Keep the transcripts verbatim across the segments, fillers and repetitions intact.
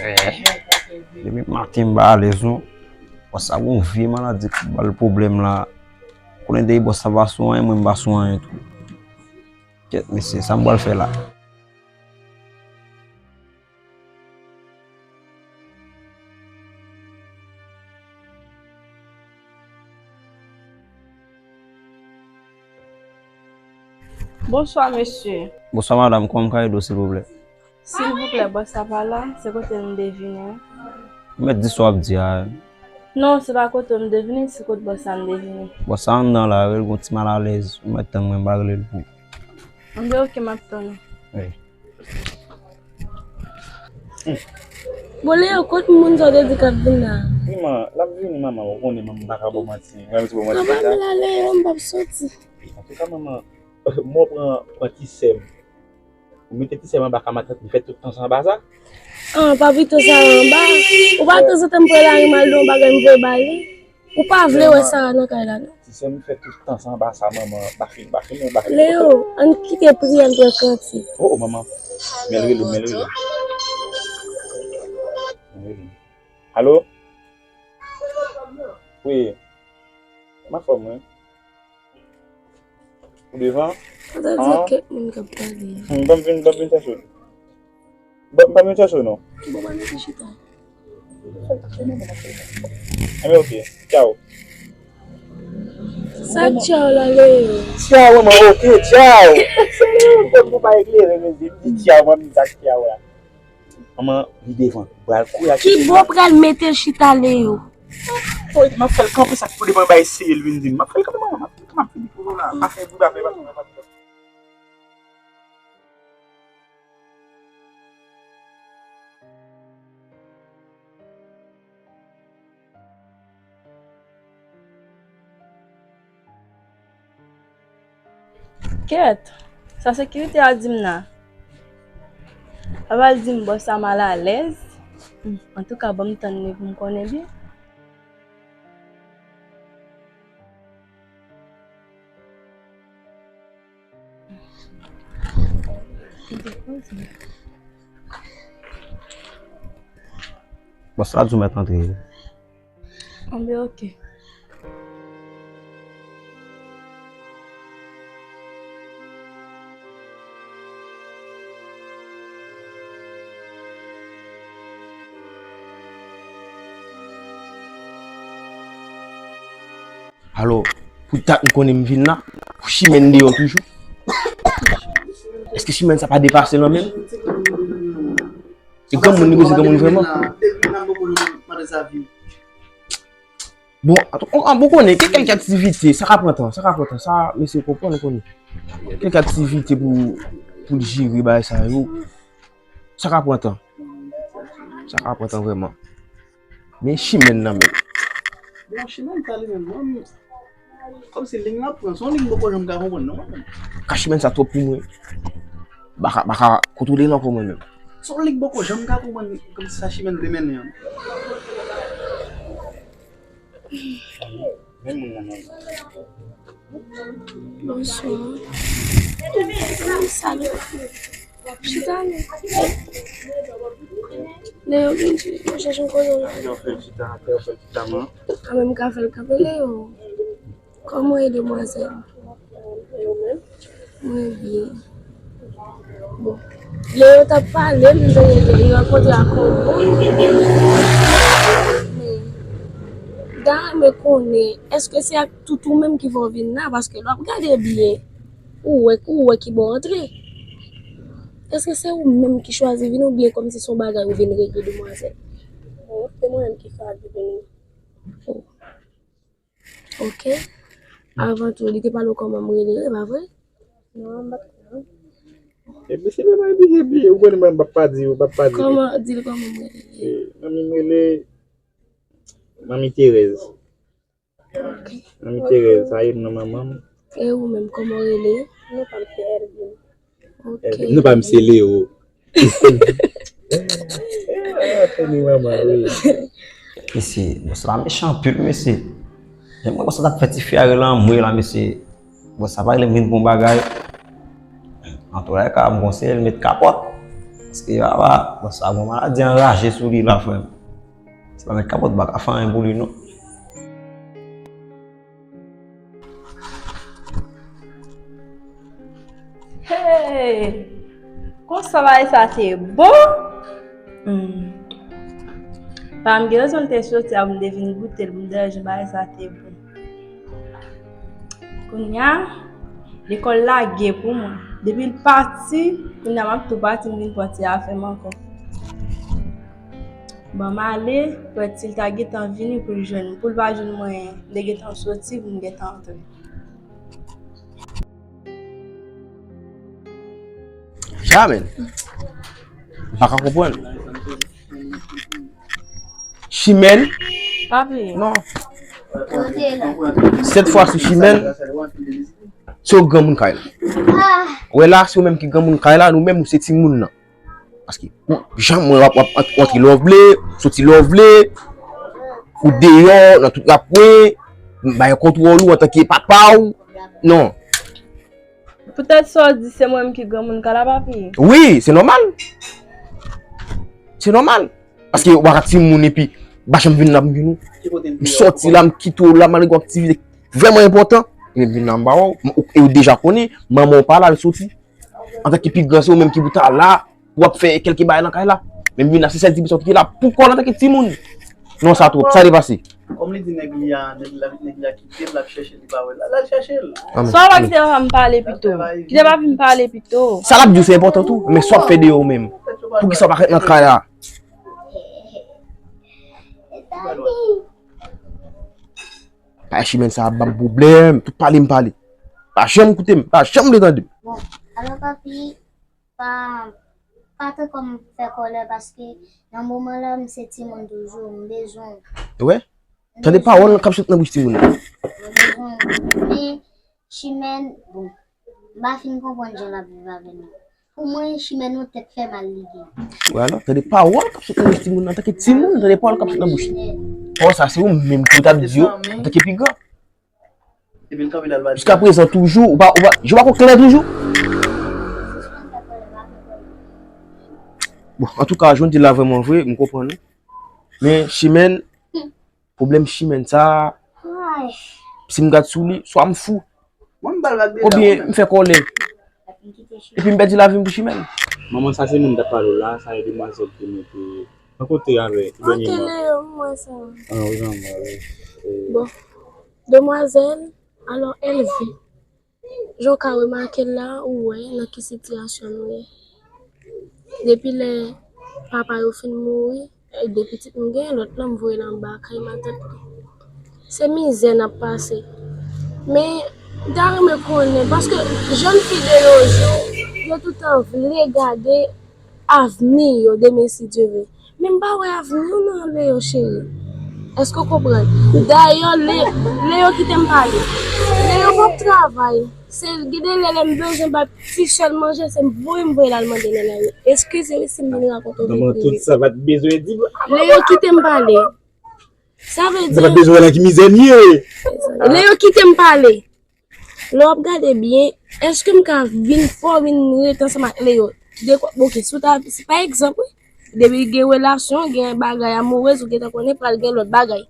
Depi maten m pa alèz non. Bòs sa gon vye maladi k ba l pwoblèm la. Konnen depi bòs sa pa sou anyen, mwen m pa sou anyen tou. Kèt mesye, sa m pral fè la? Bonswa mesye. Bonswa madanm, kòman m ka ede w silvouplè? Silvouplè, bòs sa pa la, se kote m te vini an. Ou mèt di sa w ap di a. Non, se pa kote w m te vini, se kot bòs sa m te vini. Bòs sa anndan la, wi, l gon ti malalèz. Ou mèt tann mwen, m pa rele l pou. Anben, oke, m ap tann ou. Wi. Bon, Leo, kot moun sa w te di k ap vin la? Wi, man, l ap vini, manman, ou konnen, manman, m pa ka ba w manti. Mwen menm, se pou manti la. Anba m la, Leo, m p ap soti. Antouka, manman, mwen pran, pran ti sè m. Ou mete ti sè m anba ka matant, li fè tout tan sa anba sa? An, pa pito sa anba. Ou pa tanzantan m pran lari m al di yon bagay m voye ba li. Ou pa vle wè Sara nan kay la, non? Ti sè m fè tout tan sa anba sa, manman. Pa fin, pa fin, non, pa fin. Leo, ann kite priyè, ann pran kantik. Oh, oh, manman. Men l rele m, men l rele m. Men l rele m. Alo? Wi. M anfòm, wi. Ou devan? Ou ta di kèk moun k ap pale. Hmm, ban m vin, ban m vin chèche w. Ban m, ban m vin chèche w, non. Bon, ban m vin chita. Enben, oke. Tchaw. Sa k tchaw la, Leo? Tchaw, manman, oke, tchaw. Se Leo, bon, bon, pa eklere, men di tchaw, mwen, sa k tchaw la. Manman, li devan. Pral kouri ak... Kibò pral mete l chita, Leo? Oy, m ap fè l kanpe, sa k pou devan bay seye l vin di m. M ap fè l kanpe, manman. M ap fè l kanpe, m ap fini pou nou la. Pa fè bri, pa fè, pa fè, pa fè. Kèt, sa sekirite a di m nan. Papa l di m bòs sa malalèz. Hmm, antouka, ban m tann li pou m konnen byen. Bòs la di w mèt antre. Anben, oke. Alò, pou dat m konnen m vin la, pou chimè n deyò toujou. Èske chimè n sa pa depase nan men m? Se granmoun li bezwen granmoun vrèman. Bon, an, an, bon, konnen, gen kèk aktivite, sa ka pran tan, sa ka pran tan, sa, mesye, konprann, konnen. Kèk aktivite pou, pou l jere bagay sa yo, sa ka pran tan. Sa ka pran tan vrèman. Men chimè n nan men. Bon, chimè n ta li menm, mwen, kòmsi liy la pran, se yon liy m poko janm ka konprann, non, mwen menm. Ka chimè n sa twòp pou mwen. M pa ka, m pa ka kontwole l ankò mwen menm. Se yon liy m poko janm ka konprann, kòmsi sa chimè n vle mennen an. Men moun nan menm. Bonswa. Salut. Chita non. Leo, vin chita, mwen chèche yon kote la. Atè w fè l chita, atè w fè l chita, man. Kanmenm, m ka fè l kanpe, Leo. Kòman w ye, demwazèl? Mwen byen. Bon. Leo t ap pale, m tande li rankontre ak yon moun. Men, m ta renmen konnen, èske se ak tout ou menm ki fè w vin la? Paske lè w ap gade byen, ou wè, ou wè kibò w antre. Èske se ou menm ki chwazi vin oubyen kòmsi se yon bagay ou vin regle, demwazèl? Bon, se mwen menm ki chwazi vin. Oh. Ok. Avan tou, li te pale w kòman m rele, e pa vre? Non, m pa t konnen. Epi se pa epi, epi, ou konnen mwen m p ap pa di, m p ap pa di. Kòman, di l kòman m rele? E, manmi m rele Manmi Terèz. Ok. Manmi Terèz, sa e non manman m. E ou menm, kòman w rele? Non pa m se Ervin. Ok. Non pa m se Leo. Fini manman, wi. Mesye, bòs la mechan anpil, mesye. Lè m wè bòs la t ap fè ti fi a rele anmwe la, mesye. Bòs la pa rele m vin pou yon bagay. Antouka, m konseye l met kapòt. Paske papa, bon, sa gon maladi anraje sou li la, frè m. Se pa mèt kapòt pa ka fè anyen pou li, non. Hey! Konsa bagay sa te bon? Hmm. Pa m gen rezon l te soti a pou m te vin goute l, pou m te wè jan bagay sa te bon. Kounye a, lekòl lage pou mwen. Depi l pati, kounye a m ap tou pati, m vin pran ti afè m ankò. Ban m ale, pwèt si l ta gentan vini pou l jwenn, pou l pa jwenn mwen, m te gentan soti pou m gentan antre. Sa menm. M pa ka konprann. Chimèn? Papi. Non. Sèt fwa si Chimèn, se yon granmoun kay la. Wè la, se ou menm ki granmoun kay la, nou menm nou se timoun nan. Paske, ou, jan mwen w ap, w ap ant-, antre lè w vle, soti lè w vle, ou deyò, nan tout rapwen, bay kontwòl ou antanke papa w. Non. Poutèt sa w di se mwen menm ki granmoun kay la, papi. Wi, se nòmal. Se nòmal. Paske w pa ka timoun epi, pa janm vin la pou vin ou. M soti la, m kite w la, m al gen yon aktivite vrèman enpòtan. Epi m vin la, m ba w, e ou deja konnen, manman w pa la, l soti. Antanke pi gran, se ou menm ki pou ta la, w ap fè kèlke bagay nan kay la. Men m vin la, se sèl ti biten ki la pou kò l antanke timoun. Non, sa twòp, sa depase. Kòm li di nèg li a, nèg la, nèg li a kite l, l ap chèche, li pa wè l. L al chèche l. Swa w pa kite papa m pale pito. Kite papi m pale pito. Sa l ap di w se enpòtan tou, men sa w ap fè deyò ou menm. Poukisa w pa ret nan kay la? Pa Chimèn sa ap ban m pwoblèm, tout pale m pale. Pa janm koute m, pa janm vle tande m. Bon, alò papi, pa, pa tankou m fè kòlè paske nan moman la, m se timoun toujou, m bezwen w. Wè? Tande pawòl k ap sot nan bouch timoun nan. M bezwen w. Men, Chimèn, bon, m pa fin konprann jan l ap viv avè nou. Pou mwen, Chimèn yon tèt fè mal li gen. Wè alò, tande pawòl k ap sot nan bouch timoun nan. Antanke timoun, tande pawòl k ap sot nan bouch li. Pawòl sa, se ou menm ki w t ap di yo, antanke pi gran. Epi l kanpe l al pale. Jiskaprezan toujou, ou pa, ou pa, je pa ko klè toujou. Bon, antouka, jan w di la vrèman vre, m konprann ou. Men, Chimèn, pwoblèm Chimèn sa, si m gad sou li, swa m fou, oubyen m fè kòlè. Epi m pèdi lavi m pou Chimèn. Manman, sa se moun m t ap pale w la, sa e demwazèl ke mwen te rankontre avè ki dènye mwa. Leo, m wè sa. Ah, wi, jan m wè, wi. Bon, demwazèl, alò, Elvi, jan w ka remake l la, ou wè nan ki sitiyasyon nou ye. Depi lè papa yo fin mouri, e de pitit m gen, lòt lan m voye l anba kay matant li. Se mizè n ap pase. Men, m ta renmen konnen, paske jèn fi de nos jours, yo toutan vle gade avni yo, demen si Dye ve. Men m pa wè avni w nan Leo cheri. Èske w konprann? Dayè, Le-, Leo kite m pale. Leo p ap travay. Se gen de lè, lè m bezwen bay ti sè l manje, se m voye, m voye l al mande nan lari. Eskize wi si m vin rakonte w vi prive. Tout sa pa t bezwen di. Leo kite m pale. Sa vle di. Sa pa t bezwen wè nan ki mizè m ye. Leo kite m pale. Lè w ap gade byen, èske m ka vin fè w vin rete ansanm ak Leo? De kwa, oke, si w ta, si pa egzanp, wi, depi gen relasyon, gen bagay amourèz, ou gentan konnen pral gen lòt bagay.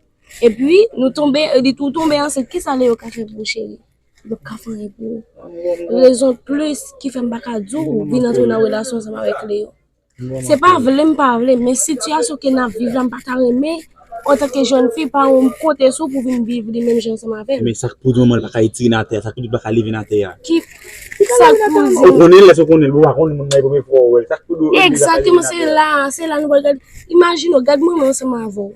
Epi, nou tonbe, li tou tonbe ansent, kisa Leo ka fè pou ou, cheri? Li p ap ka fè anyen pou ou. Rezon plis ki fè m pa ka di w vin antre nan relasyon ansanm avèk Leo. Se pa vle m pa vle, men sitiyasyon ke n ap viv la, m pa ta renmen, antanke jèn fi, pa yon kote sou pou vin viv li menm jan ansanm avè m. Men sa k pou di manman l pa ka etire nan atè a, sa k pou di l pa ka leve nan atè a. Ki, sa k pou di? Ou konnen lè sa w konnen l, ou pa konnen moun nan, e premye fwa w wè l, sa k pou di l pa ka leve nan atè a? Egzakteman, se la, se la nou pral gade. Imajine w, gad manman ansanm avè w.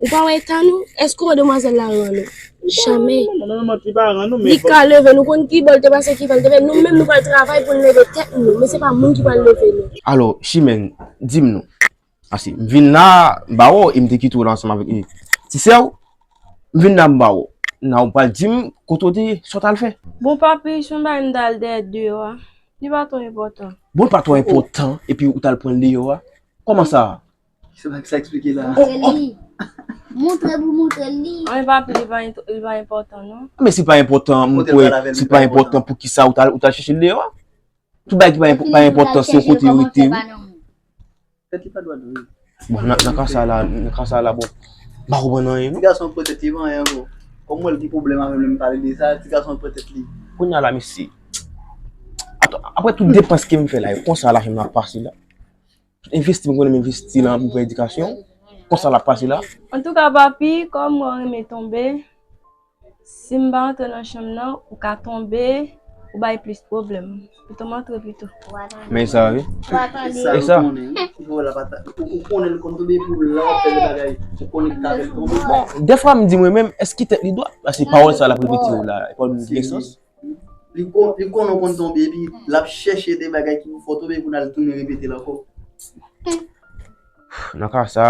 Ou pa wè eta nou? Èske w wè demwazèl la rann ou? Jamè. Non, non, non, non, li pa rann nou, men li ka leve nou. Konn ki bò l te pase, ki fè l te fè. Nou menm, nou pral travay pou n leve tèt nou, men se pa moun ki pral leve nou. Alò, Chimèn, di m non. Asi, m vin la, m ba w, e m te kite w la ansanm avèk, e, ti sè w. M vin la, m ba w. Nan, ou pral di m kote w te ye, sa w t al fè. Bon, papi, se yon bagay m t al dèyè deyò a. Li pa twò enpòtan. Bon, li pa twò enpòtan, epi ou t al pran l deyò a? Kòman sa? Se pa sa eksplike la. Se li. Montre pou montre li. Anyen papi, li pa, li pa enpòtan, non. Men si pa enpòtan, m kwè, si pa enpòtan, poukisa ou t al, ou t al chèche l deyò a? Tout bagay ki pa enpò-, pa enpòtan, se yon kote yo rete, wi. Tèt li pa dwat vre. Bon, nan, nan ka sa la, nan ka sa la, bon, m pa konprann anyen, non. Ti gason pran tèt li, pa anyen ankò. Kòm mwen, li gen pwoblèm avè m, lè m pale de sa, ti gason pran tèt li. Kounye a la, mesye. At-, apre tout depans ke m fè la, e konsa lajan m ap pase la. Tout envesti m konnen m envesti nan pou fè edikasyon, konsa l ap pase la. Antouka, papi, kòm mwen renmen tonbe, si m pa antre nan chanm nan, ou ka tonbe, ou bay plis pwoblèm. Pito m antre pito. Men sa, wi. E sa. Ou konnen l konn tonbe, epi ou la w ap fè de bagay, ou konnen ki ka fè l tonbe. Bon, dèfwa m di mwen menm, èske tèt li dwat? Paske pawòl sa l ap repete yo la, e pawòl m gen sans. Li kon-, li konnen w konn tonbe, epi l ap chèche de bagay ki pou fè w tonbe, pou n al tounen repete l ankò. Nan ka sa,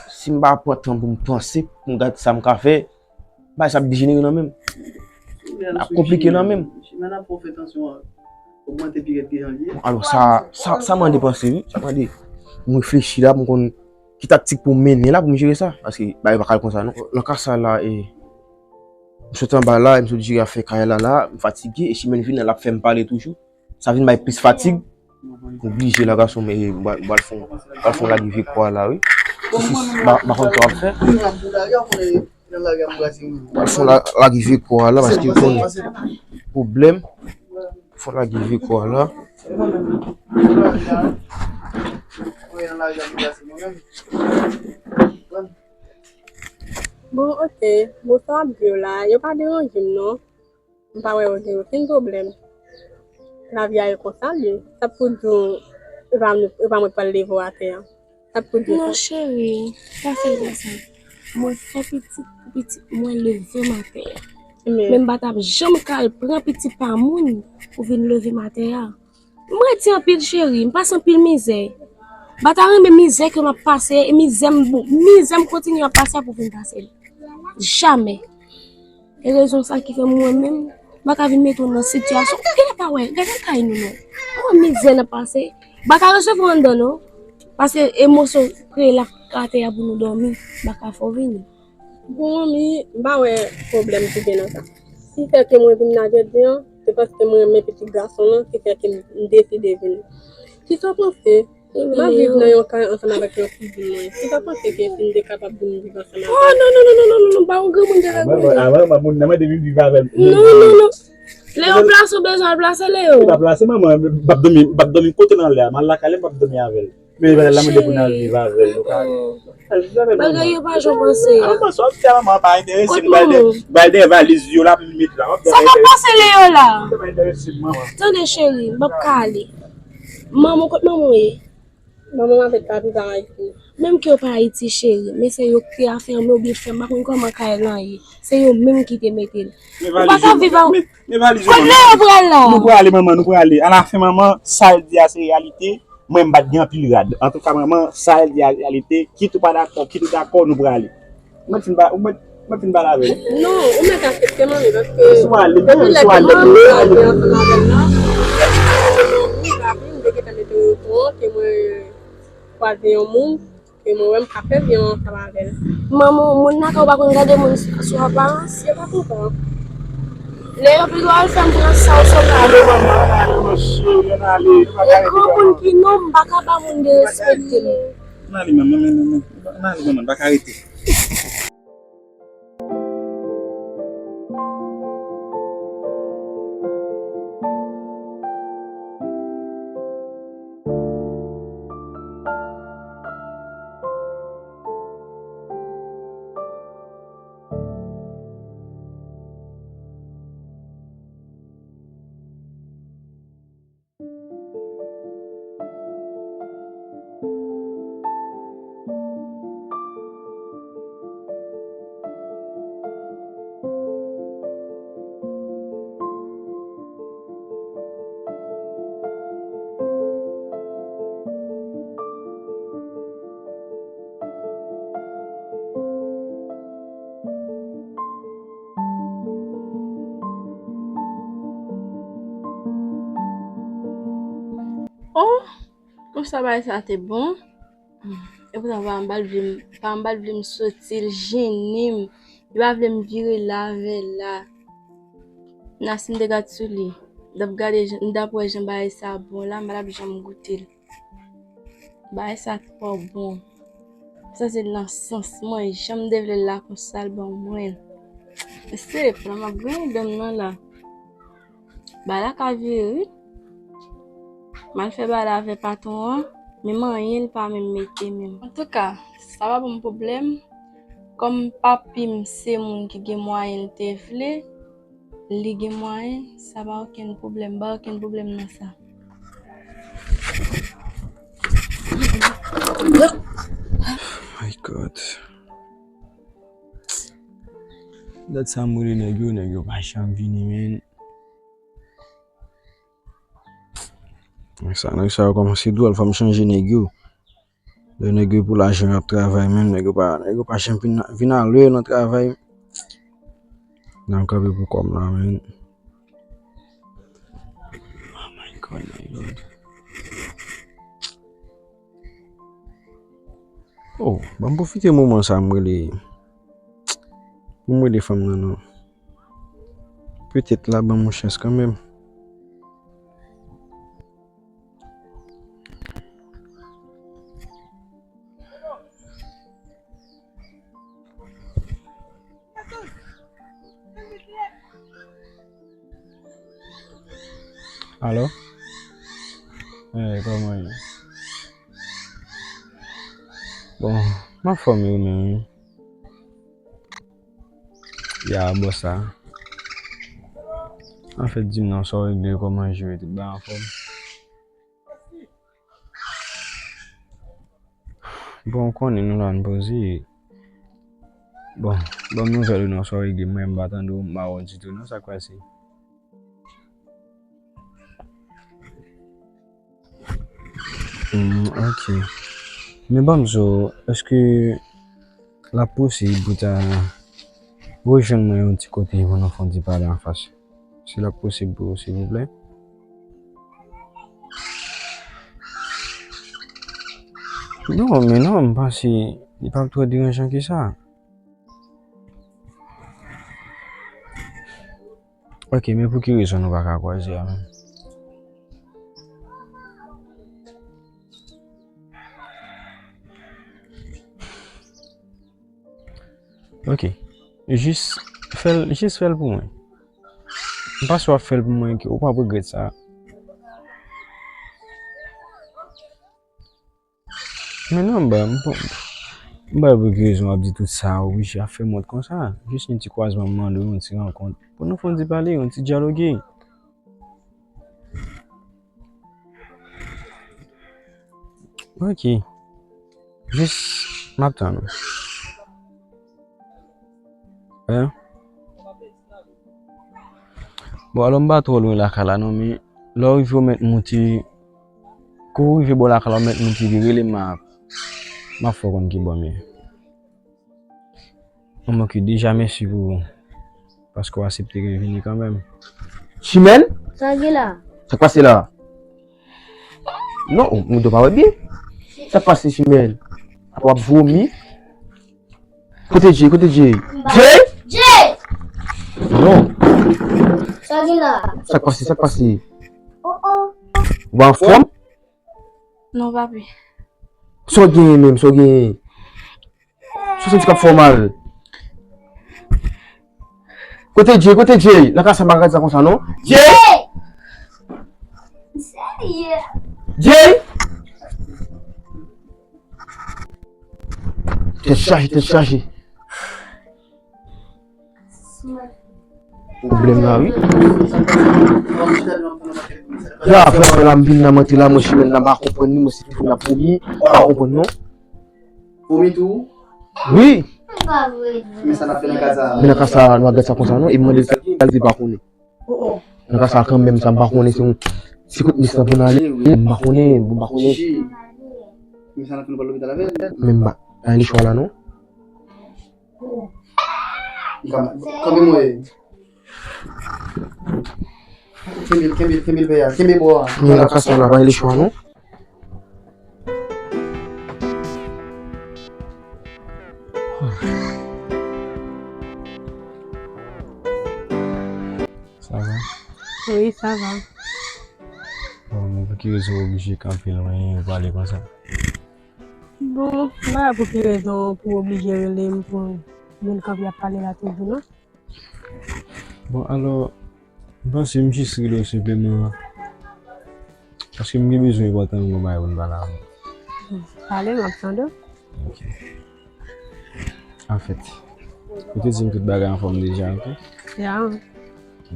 si m pa pran tan pou m panse, pou m gad sa m ka fè, bagay sa ap dejenere nan men m. L ap konplike nan men m. Chimè n ap fè w fè tansyon an ogmante pi rèd ke jan l ye. Alò, sa, sa, sa mande panse, wi. Sa mande m reflechi la, pou m konn ki taktik pou m mennen la, pou m jere sa. Paske bagay pa ka al konsa, non. Nan ka sa la, e, m sot anba la, e m sot jere afè kay la la, m fatige, e chimè n vin la, l ap fè m pale toujou. Sa vin bay plis fatig. M oblije la, gason, men m pral, m pral fè, m pral fè yon lage vye kwa la, wi. Si, si, m pa, m pa konn sa w ap fè. M pral fè yon la-, lage vye kwa la, paske w konnen pwoblèm. Fè yon lage vye kwa la. Bon, ok. Bon, sa w ap di yo la, yo pa deranje m, non. M pa wè yo gen okenn pwoblèm. Lavi a e konsa l ye. Sa k pou di w, e pa mwen, e pa mwen k pral leve w atè a. Sa k pou di w sa? Non, cheri, pa fè l konsa. Mwen fè pitit pou pitit mwen leve m atè a. Men m pa t ap janm ka al pran pitit pa moun pou vin leve m atè a. M redi anpil, cheri, m pase anpil mizè. M pa ta renmen mizè ke m ap pase, e mizè m, mizè m kontinye ap pase a pou vin pase l. Jamè. E rezon sa ki fè mwen menm, m pa ka vin mete w nan sitiyasyon. Ou genlè pa wè, gade kay nou non. Ou wè mizè n ap pase. M pa ka resevwa w anndan non. Paske emosyon kreye l ak atè a pou nou dòmi, m pa ka fè w vini. Bon, manmi, m pa wè pwoblèm ki gen nan sa. Si fè ke mwen vin la jodi an, se paske mwen renmen pitit gason an ki fè ke m deside vini. Kisa w panse? M ap viv nan yon kay ansanm avèk yon kouzin mwen. Kisa w panse ke si m te kapab vin viv ansanm avè l? Oh, non, non, non, non, non, non, non, pa yon granmoun ki ka goumen. Avan, avan, moun nan mande vin viv avè l. Non, non, non. Lè yo plase w bezwen al plase, Leo. Li pa plase, manman, m ap dòmi, m ap dòmi kote l anlè a, m al lakay li, m ap dòmi avè l. Men bagay la mande pou n al viv avè l, nou ka al viv avè l, manman. Bagay yo pa jan w panse a. Manman, sa w ap di a, manman, pa enterese m. Bay de, bay de valiz yo la pou m met la. Sa k ap pase Leo la? Sa pa enterese m, manman. Tande, cheri, m p ap ka ale. Manman, kot manman w ye? Manman m avèk papi pa Ayiti. Menm ke yo pa Ayiti, cheri, men se yo ki te afèmen oubyen fè m pa konn kòman kay lan ye. Se yo menm ki te mete l. Ou pa ka viv a. Men, men valiz yo, manman. Kot Leo pral la? Nou prale, manman, nou prale. Alafen, manman, sa l di a se reyalite. Mwen, m pa t gen anpil rad. Antouka, manman, sa l di a reyalite. Kit ou pa dakò, kit ou dakò, nou prale. Ou mèt fin ba, ou mèt, ou mèt fin pale avè l. Non, ou mèt aksepte, manmi, paske depi lè ke manmi pale ansanm avè l la, m te gentan mete w okouran ke mwen kwaze yon moun, ke mwen wè m ka fè vye ansanm avè l. Manman, moun lakay ou pa konn gade moun sou aparans? Yo pa kontan. Leo pito al fè m pran sa w sot la. Ann ale, manman, ann ale, manman, cheri, ann ale. E granmoun ki non, m pa ka ba moun derespekte m. Ann ale, manman, ann ale, manman, pa ka rete. Oh, konsa bagay sa te bon. Epoutan, pa m pa t vle m, pa m pa t vle m soti, l jennen m. Li pa vle m vire la avè l la. Na si m te gad sou li, m t ap gade jan, m t ap wè jan bagay sa bon la, m pa t ap janm goute l. Bagay sa twò bon. Sa se nan sans mwen, jan m te vle l la konsa l ban mwen. Se pran m ap grenn dan m nan la. Bagay la ka vire wi. M al fè bagay la avè patwon an, menm anyen li pa menm mete menm. Antouka, sa pa ban m pwoblèm. Kòm papi m se moun ki gen mwayen l te vle, li gen mwayen, sa pa okenn pwoblèm, pa okenn pwoblèm nan sa. My God. Dat sa m rele nèg yo, nèg yo pa janm vini, men. Sa, nèg sa yo kòmanse dwòl, fò m chanje nèg yo. Lè nèg yo pou lajan y ap travay, men nèg yo pa, nèg yo pa janm vin, vin alè nan travay. Nan kanpe pou kòm la, men. Oh my God, my Lord. Oh, ban m pwofite moman sa m rele, pou m rele fanm nan, non. Petèt l a ban m yon chans kanmenm. Alo? Eh, kòman ye? Bon, m anfòm wi, men wi. Ya, bòs la. Anfèt, di m non, sa w regle, kòman je yo, tout bagay anfòm? Bon, ou konnen nou la, n poze. Bon, ban m nouvèl ou non, sa w regle, mwen m pa tande w, m pa wè w ditou non, sa k pase? Hmm, ok. Men ban m di w, èske l ap posib pou ta rejwenn mwen yon ti kote pou nou fè yon ti pale anfas? Si l ap posib pou ou, silvouplè. Non, men non, m panse li p ap twò deranjan ke sa. Ok, men pou ki rezon nou pa ka kwaze a menm? Ok. Jis fè l, jis fè l pou mwen. M panse w ap fè l pou mwen, ke ou p ap regrèt sa. Men non, m pa, m pa, m pa wè pou ki rezon w ap di tout sa, oblije ap fè m wont konsa. Jis yon ti kwazman, m mande w yon ti rankont. Pou nou fè yon ti pale, yon ti dyaloge. Ok. Jis, m ap tann ou. Hein? Bon, alò m pa twò lwen lakay la non, men lè w rive w mèt moute, kou w rive bò lakay la w mèt moute, rele m, m ap, m ap fè w konn ki bò m ye. Bon, ok, deja mèsi pou, paske w aksepte vini kanmenm. Chimèn? Sa gen la? Sa k pase la? Non, ou, ou pa wè byen? Sa k pase, Chimèn? Apa w ap vomi? Kote Jay? Kote Jay? Jay? Jay! Non. Sa gen la? Sa k pase? Sa k pase? Oh, oh. Ou pa anfòm? Non, papi. Sa w genyen menm? Sa w genyen? Sa w santi k ap fè w mal? Kote Jay? Kote Jay? Nan kay sa pa ka di sa konsa non. Jay! Jay! Tèt chaje, tèt chaje. Pwoblèm la, wi. Ya, vrèman, la m vin nan mante la, mwen, Chimèn nan pa konprann li, mwen, se tou la pwomi, pa konprann non. Pwomi tou? Wi. Men sa n ap fè nan kay sa? Men nan kay sa, nou ap gade sa konsa non, e mande l sa, li di pa konnen. Nan kay sa kanmenm, sa m pa konnen, se yon, se kot misye pou n ale, wi, m pa konnen, m pa konnen. Men sa n ap fè, nou pral lopital avè l? Men m pa, pa gen lechwa la non. Kanpe mwen. Kenbe l, kenbe l, kenbe l, kenbe bò a. Mwen nan kay sa la, pa gen lechwa non. Sa va? Wi, sa va. Bon, men pou ki rezon w oblije kanpe lwen, ou pale konsa? Bon, m pa wè pou ki rezon pou w oblije rele m pou vin kanpe ap pale la toujou, non. Bon, alò, m panse m jis rele w senpleman paske m gen bezwen enpòtan yon bagay pou m pale avè w. Pale, m ap tande w. Ok. Anfèt, ou te di m tout bagay anfòm deja, ok? Ya.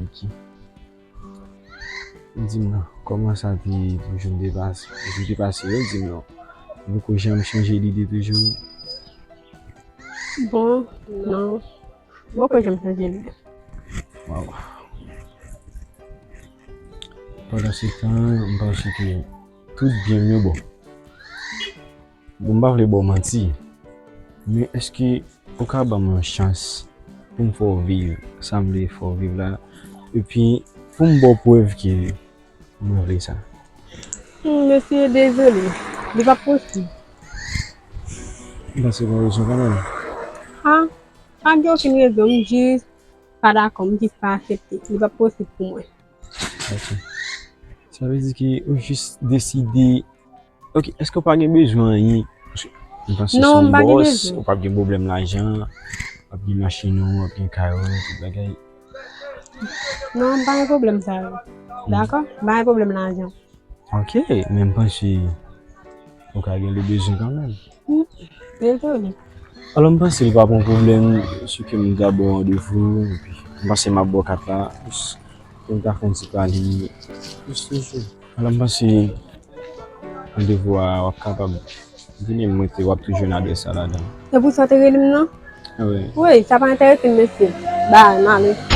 Ok. Di m non, kòman sa te toujou te pase, toujou te pase yo, di m non. Ou poko janm chanje lide toujou? Bon, non. M poko janm chanje lide. Waw. Pandan se tan, m panse ke tout byen m yo bon. Bon, m pa vle ba w manti, men èske ou ka ban m yon chans pou m fè w viv sa m vle fè w viv la, epi pou m ba w prèv ke mwen vle sa? Hmm, mesye, dezole, li p ap posib. M panse gen rezon kanmenm. Ah, pa gen okenn rezon, m jis pa dakò, m jis pa aksepte. Li p ap posib pou mwen. Ok. Sa vle di ke ou jis deside. Ok, èske w pa gen bezwen anyen? Paske m panse se yon bòs, ou p ap gen pwoblèm lajan, w ap gen machin ou, w ap gen kay ou, tout bagay. Non, m pa gen pwoblèm sa yo. Dakò? M pa gen pwoblèm lajan. Ok, men m panse ou ka gen de bezwen kanmenm. Hmm, dezole. Alò, m panse li pa pran pwoblèm si ke m ta ba w randevou, epi m panse m ap ba w kat la, jis pou n ta fè yon ti pale, jis toujou. Alò, m panse randevou a, w ap kapab vini, m rete, w ap toujou jwenn adrès la ladan. Se pou sa w te rele m nan? Wi. Wi, sa pa enterese m, mesye. Bay, m ale.